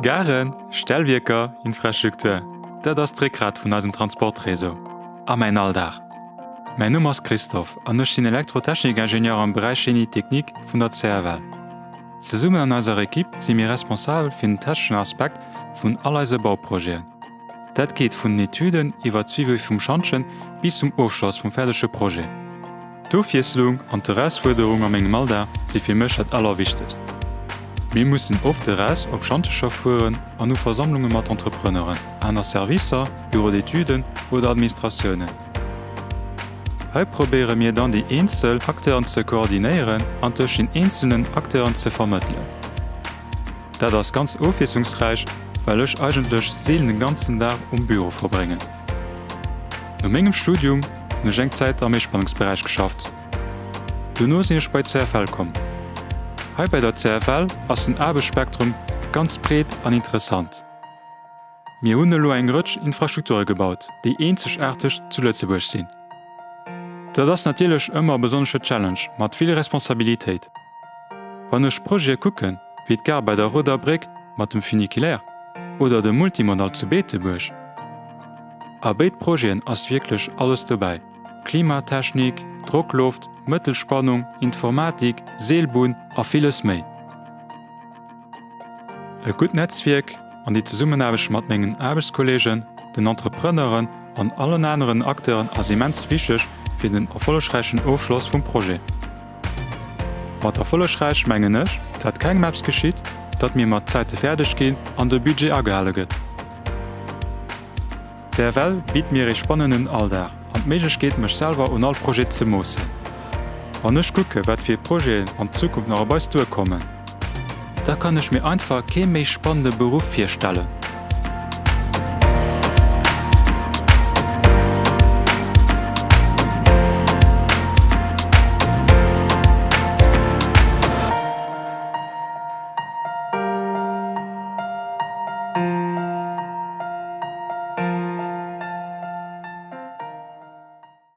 Garen, Stellwierker, Infrastruktur, dat ass d'Réckgrat vun eisem Transportréseau a mäin Alldag. Mäin Numm ass Christophe an ech sinn Elektrotechnikingenieur am Beräich Génie technique vun der CFL. Zesummen an eiser Ekipp si mir responsabel fir den techneschen Aspekt vun all eise Bauprojeten. Dat geet vun den Etüden iwwer d'Suivi vum Schantjen bis zum Ofschloss vum fäerdege Projet. D'Ofwiesslung an d'Erausfuerderung a mengem Alldag si fir mech dat Allerwichtegst. Mir mussen oft eraus op Schantjescher fueren an u Versammlunge mat Entrepreneuren, aner Servicer, Bureaux d'études oder Administratiounen. Hei probéiere mir dann déi eenzel Acteuren ze koordinéieren an tëscht den eenzelnen Acteuren ze vermëttelen. Dat ass ganz ofwiesslungsräich, well ech eigentlech seelen den ganzen Dag um Büro verbréngen. No mengem Studium hunn ech eng Zäit am Héichspannungsberäich geschafft. Dono sinn ech bei d'CFL komm. Hei bei der CFL ass den Aarbechtsspektrum ganz breet an interessant. Mir hunn elo eng Rëtsch Infrastrukture gebaut, déi eenzegaarteg zu Lëtzebuerg sinn. Dat ass natierlech ëmmer e besonnesche Challenge mat vill Responsabilitéit. Wann ech Projete kucken, wéi d'Gare bei der Rouder Bréck mat dem Funiculaire oder de Multimodal zu Beetebuerg, a béid Projeten ass wierklech alles dobäi, Klimatechnik, Drockloft, Mëttelspannung, Informatik, Seelbunn a villes méi. E gutt Netzwierk an déi Zesummenaarbecht mat mengen Aarbechtskolleegen, den Entrepreneuren an allen aneren Acteuren ass immens wichteg fir den erfollegräichen Ofschloss vum Projet. Mat erfollegräich mengen ech, dat kengem eppes geschitt, datt mir mat Zäite fäerdeg ginn an de Budget agehale gëtt. D'CFL bitt mir ee spannenden Alldag an d'Méiglechkeet mech selwer un all Projet ze moossen. Wann ech kucke wat fir Projeten an Zukunft nach op eis duerkommen, da kann ech mir einfach kee méi spannende Beruff virstellen.